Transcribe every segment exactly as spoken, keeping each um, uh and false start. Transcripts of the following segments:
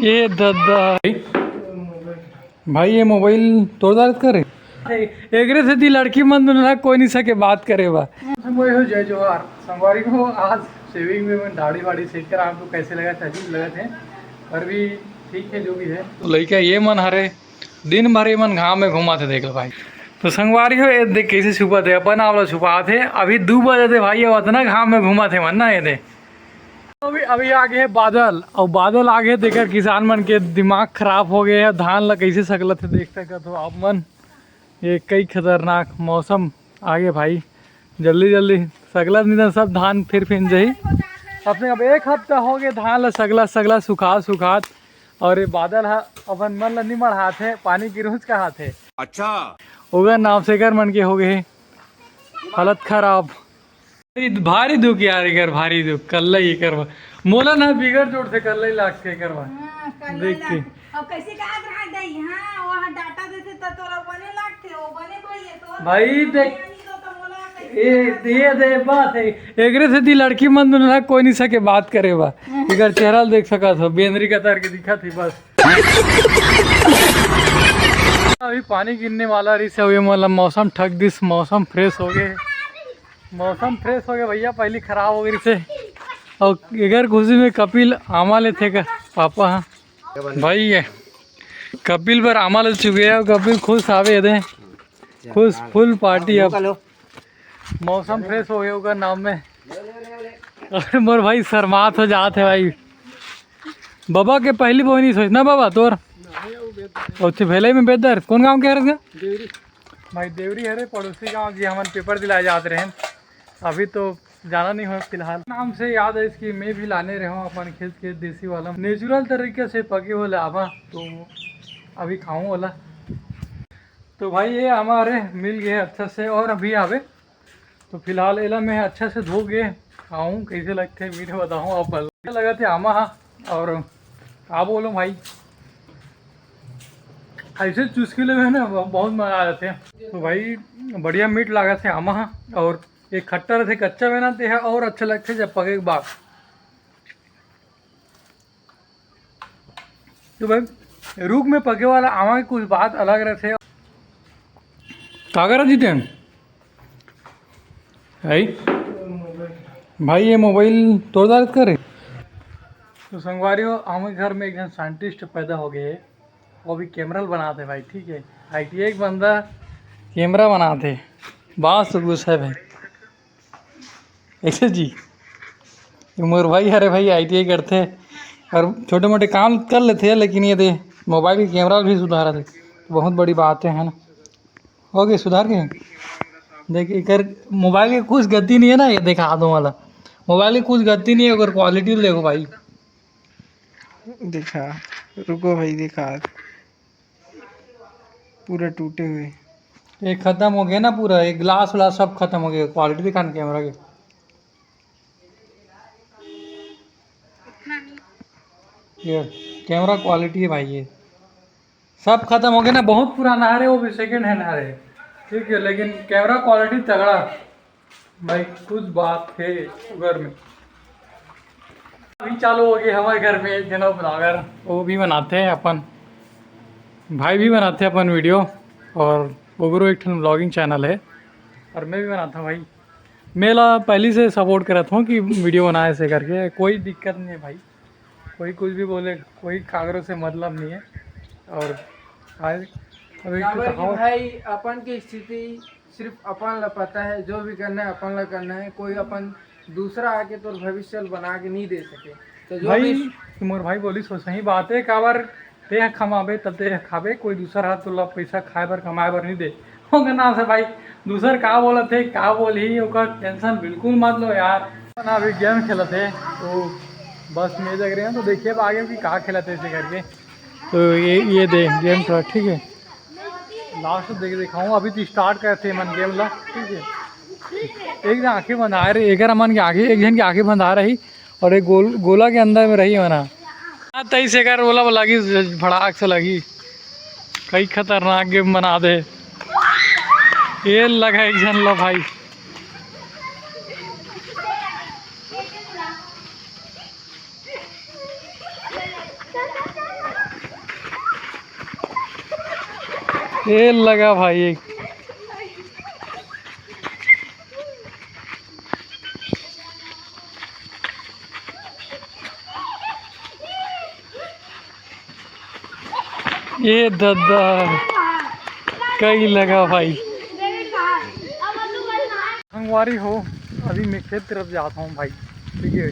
ये ददा भाई, ये मोबाइल तोड़ डालत करे। एकरे सेती लड़की मन दुनो ला कोई नहीं सके बात करे बा। संगवारी हो, जय जोहार। संगवारी हो, आज शेविंग में मैं दाढ़ी वाड़ी सेट करा, आपको कैसे लगा थे? अजीब लगा थे, पर भी ठीक है, जो भी है। तो लइका ये मन हरे, दिन भर ये मन घाम में घूमा थे, देख लो भाई। तो संगवारी हो, ये देख कैसे छुपा थे, अपन आप ला छुपा थे। अभी दू बजे थे भाई, अब इतना घाम में घूमा थे मन ना, ये दे। अभी, अभी आगे है बादल, और बादल आगे देकर किसान मन के दिमाग खराब हो गए है। धान ला कैसे सकलत है, देख सकत हो आप मन। ये कई खतरनाक मौसम आगे भाई, जल्दी जल्दी सकलत नहीं तो सब धान फिर फिन जाही। अपने अब एक हफ्ता हो गए धान ला सकला सकला सुखात सुखात, और ये बादल हा अपन मन ला नहीं मढ़ात है, पानी गिरहुच कहात है। अच्छा। ओकर नाम से एकर मन के हो गए हालत खराब। भारी, भारी दुख यार, एकर भारी दुख, कल्ला ही एकर बा। मोला ना बिगर जोर से कल्ला ही लागथे एकर बा। हाँ, कल्ला देख के। लागथे। अब कैसे कहा रहा दई, हाँ, वहाँ डाटा देथे त तोरा बने लागथे, वो बने भाई है तोर। भाई देख, नहीं तो, तो मोला कैसे ए, लागथे? ये दे बात है, एकरे सेती लड़की मन दुनो ला कोई नहीं सके बात करे बा। एकर चेहरा ल देख सकत हो, बेंदरी कतर के दिखत ही बस। अभी पानी गिरने वाला रही से, ये मतलब मौसम ठक दिस, मौसम फ्रेश हो गए। मौसम फ्रेश हो गया भैया, पहली खराब हो गई से। और एकर खुशी में कपिल आमा लेथे का पापा, हाँ भाई, ये कपिल पर आमा ले चुके हैं। कपिल खुश आवे दे, खुश, फुल पार्टी। अब मौसम फ्रेश हो गया ओकर नाम में। और मोर भाई शर्मात हो जात है भाई। बाबा के पहली बहनी सोच ना बाबा तोर। अच्छा, भेलई में बेदर कौन गांव के हरस? भाई देवरी हरे, पड़ोसी गांव जी, हमन पेपर दिलाए जात रहे। अभी तो जाना नहीं हो फिलहाल। नाम से याद है इसकी, मैं भी लाने रहे हूँ अपन खेत के देसी वाला, नेचुरल तरीके से पके वाला आमा, तो अभी खाऊं वाला। तो भाई ये हमारे मिल गए अच्छा से, और अभी आवे तो फिलहाल एला मैं अच्छा से धो के खाऊं, कैसे लगथे मीठ बताऊं आप। अच्छा लगत हे आमा हा, और का बोलूं भाई, ऐसे चुस्की लेवे ना, बहुत मजा आ जाथे। तो भाई बढ़िया मीठ लागत हे आमा हा, और एक खट्टा रहथे कच्चा में ना, ते हा और अच्छा लगथे जब पके के बाद। तो भाई रुख में पके वाला आमा के कुछ बात अलग रहथे। का करत जितेन? भाई, भाई ये मोबाइल तोड़ डालत करे। तो संगवारी हो, हमारे घर में एक जन साइंटिस्ट पैदा हो गए है, वो भी कैमरा बनाते भाई, ठीक है। आईटीआई एक बंदा कैमरा बनाते, बात तो गुस्सा है भाई। ऐसे जी, ये मोर भाई, अरे भाई आईटीआई करते और छोटे मोटे काम कर लेते हैं, लेकिन ये दे मोबाइल के कैमरा भी सुधारा थे, तो बहुत बड़ी बात है, है ना। हो गए सुधार के। देख एकर मोबाइल के कुछ गति नहीं है ना, ये दिखा दो वाला मोबाइल की कुछ गति नहीं है, अगर क्वालिटी देखो भाई। दिखा, रुको भाई, दिखा, पूरा टूटे हुए। ये खत्म हो गया ना पूरा, ये ग्लास व्लास सब खत्म हो गया। क्वालिटी दिखा ना कैमरा के, ये कैमरा क्वालिटी है भाई, ये सब खत्म हो गया ना। बहुत पुराना है रे, वो भी सेकंड हैंड है रे, ठीक है, लेकिन कैमरा क्वालिटी तगड़ा। भाई कुछ बात है उधर में। अभी चालू हो गई हमारे घर में एक जना ब्लॉगर, वो भी बनाते हैं अपन, भाई भी बनाते हैं अपन वीडियो, और ओकरो एक ठन ब्लॉगिंग चैनल है, और मैं भी बनाता हूँ भाई। मैं ला पहली से सपोर्ट करत हूँ कि वीडियो बनाए से करके, कोई दिक्कत नहीं है भाई, कोई कुछ भी बोले, कोई कागरों से मतलब नहीं है। और आज अभी काबर कि भाई अपन की स्थिति सिर्फ अपन ला पता है, जो भी करना है अपन ला करना है, कोई अपन दूसरा आके तोर भविष्य ल बना के नहीं दे सके। तो जो भाई भी मोर भाई बोलिस हो सही बात है, काबर ते ह कमाबे तब ते ह खाबे, कोई दूसर हाथ तोला पैसा खाए बर कमाए बर नहीं दे। ओकर नाम से भाई दूसर का बोलत है, का बोलही, ओकर टेंशन बिल्कुल मत लो यार। ना अभी गेम खेलत है, तो बस मैं देख रहे हैं, तो देखिए अब आगे भी का खेलत है इसे करके। तो ये, ये दे गेम थोड़ा, ठीक है। लास्ट देख दिखाऊँ, अभी तो स्टार्ट करते हैं मन गेम ला, ठीक है। एक जन आंखें बंधाए रहे, एक मन की आंखें, एक जन की आंखें बंधा रही और एक गोल, गोला के अंदर में रही होना। हाँ, तई से कर ओला लगी, भड़ाक से लगी। कई खतरनाक गेम बना दे। ये लगा एक जन लो भाई। तेल लगा भाई एक। ये दादा, कई लगा भाई। संगवारी हो, अभी मैं खेत तरफ जात हूँ भाई, ठीक है।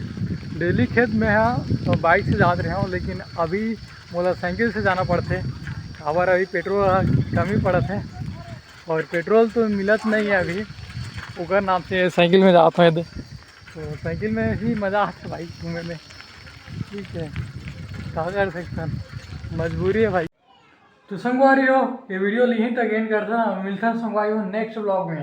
डेली खेत में हाँ तो बाइक से जात रहे हूँ, लेकिन अभी मोला साइकिल से जाना पड़थे, काबर अभी पेट्रोल कमी पड़त है और पेट्रोल तो मिलत नहीं है अभी, ओकर नाम से साइकिल में जात हूँ। तो साइकिल में ही मज़ा आथे भाई घूमे में, ठीक है, का कर सकथन, मजबूरी है भाई। तो संगवारी हो, ये वीडियो ल इहीं तक एंड करथन, मिलथन संगवारी हो नेक्स्ट व्लॉग में।